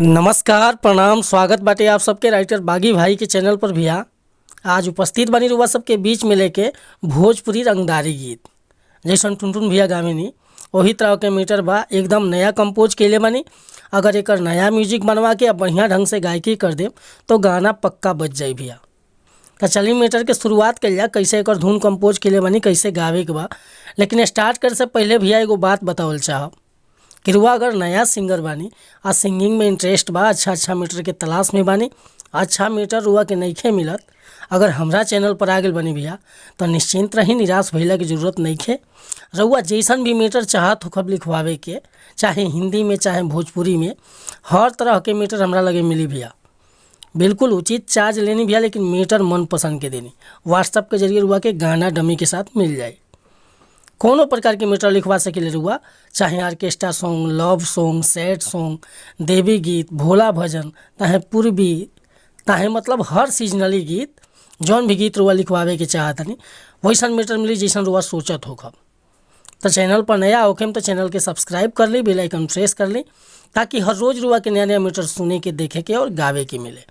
नमस्कार, प्रणाम, स्वागत बाटे आप सबके राइटर बागी भाई के चैनल पर भैया। आज उपस्थित बानी रुआ सबके बीच में लेके भोजपुरी रंगदारी गीत, जैसन टुनटुन भैया गावेनी वही तरह के मीटर बा। एकदम नया कंपोज कइले बानी। अगर एकर नया म्यूजिक बनवा के बढ़िया ढंग से गायकी कर देम तो गाना पक्का बज जाई भैया। तो चलिए मीटर के शुरुआत कइल जा, कैसे एकर धुन कंपोज कइले बानी, कैसे गावे के बा। लेकिन स्टार्ट करे से पहले भैया एगो बात बतावल चाहब कि रुआ अगर नया सिंगर बानी आ सिंगिंग में इंटरेस्ट बा, अच्छा अच्छा मीटर के तलाश में बानी, अच्छा मीटर रुआ के नइखे मिलत, अगर हमरा चैनल पर आ गइल बानी भैया तो निश्चिंत रही, निराश भइला के जरूरत नइखे। रउआ जैसन भी मीटर चाहत होखब लिखवावे के, चाहे हिंदी में चाहे भोजपुरी में, हर तरह के मीटर हमरा लगे मिली भैया। बिल्कुल उचित चार्ज लेनी भैया, लेकिन मीटर मन पसंद के देनी। व्हाट्सअप के जरिए रुआ के गाना डमी के साथ मिल जाई। कोनो प्रकार के मीटर लिखवा सकीले रुआ, चाहे orchestra song, love song, sad song, देवी गीत, भोला भजन, चाहे पूर्वी, चाहे मतलब हर सीजनली गीत, जौन भी गीत रुआ लिखवावे के चाहतनी वैसन मीटर मिली जैसन रुआ सोचत होखब। तो चैनल पर नया होखेम तो चैनल के सब्सक्राइब कर ली, बेल आइकन प्रेस कर ली, ताकि हर रोज़ रुआ के नया नया मीटर सुने के, देखे के और गावे के मिले।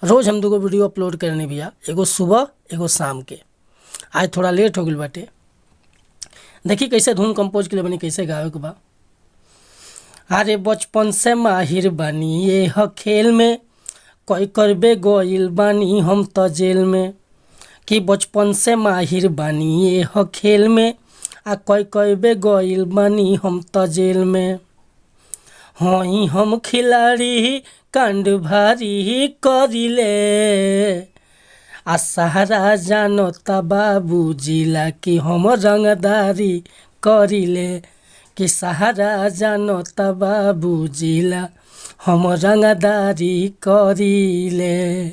रोज़ हम दूगो वीडियो अपलोड करने भैया, एगो सुबह एगो शाम के। आज थोड़ा लेट हो गइल बाटे। देखी कैसे धुन कंपोज के बनी, कैसे गावे के बा। अरे बचपन से माहिर बानी ये ह खेल में, कई करबे गइल बानी हम त जेल में। कि बचपन से माहिर बानी ये ह खेल में, आ कई करबे गइल बानी हम त जेल में। हई हम खिलाड़ी कांड भारी करिले, आ सहारा जानता बाबू जिला कि हम रंगदारी करिले। कि सहारा जानता बाबू जिला हम रंगदारी करिले।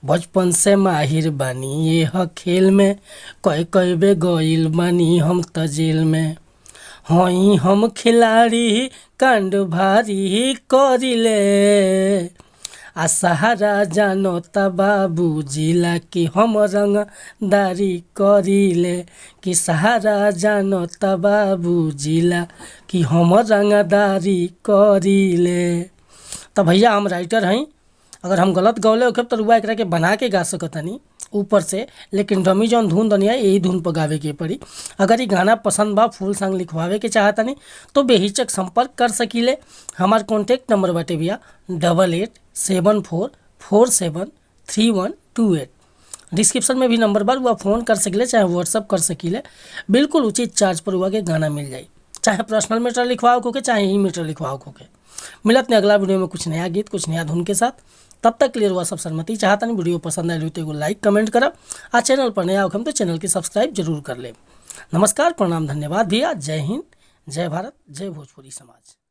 बचपन से माहिर बानी ये ह खेल में, कई कई बे गइल बानी हम त जेल में। हई हम खिलाड़ी कांड भारी करिले, आ सहारा जानता बाबू जिला कि हम रंगदारी करिले। कि सहारा जानता बाबू जिला कि हम रंगदारी करिले। तो भैया हम राइटर हई, अगर हम गलत गौले होखेब तो रुआ एकरा के बना के गा सकतनी ऊपर से, लेकिन डमी जौन धुन दनिया यही धुन पर गावे के पड़ी। अगर ये गाना पसंद बा, फुल सॉन्ग लिखवावे के चाहतनी तो बेहिचक संपर्क कर सकीले। हमार कॉन्टैक्ट नंबर बाटे भैया 8874473128। डिस्क्रिप्शन में भी नंबर बा, रुआ फ़ोन कर सकीले चाहे व्हाट्सअप कर सकीले। बिल्कुल उचित चार्ज पर रुआ के गाना मिल जाई, चाहे पर्सनल मीटर लिखवाओ के चाहे ई मीटर लिखवाओ के। मिलत ने अगला वीडियो में कुछ नया गीत कुछ नया धुन के साथ। तब तक के लिए रुआ सब सहमति चाहतनी। वीडियो पसंद आयल तो एगो लाइक कमेंट करब, आ चैनल पर नया होखम तो चैनल के सब्सक्राइब जरूर कर लेब। नमस्कार, प्रणाम, धन्यवाद भैया। जय हिंद, जय भारत, जय भोजपुरी समाज।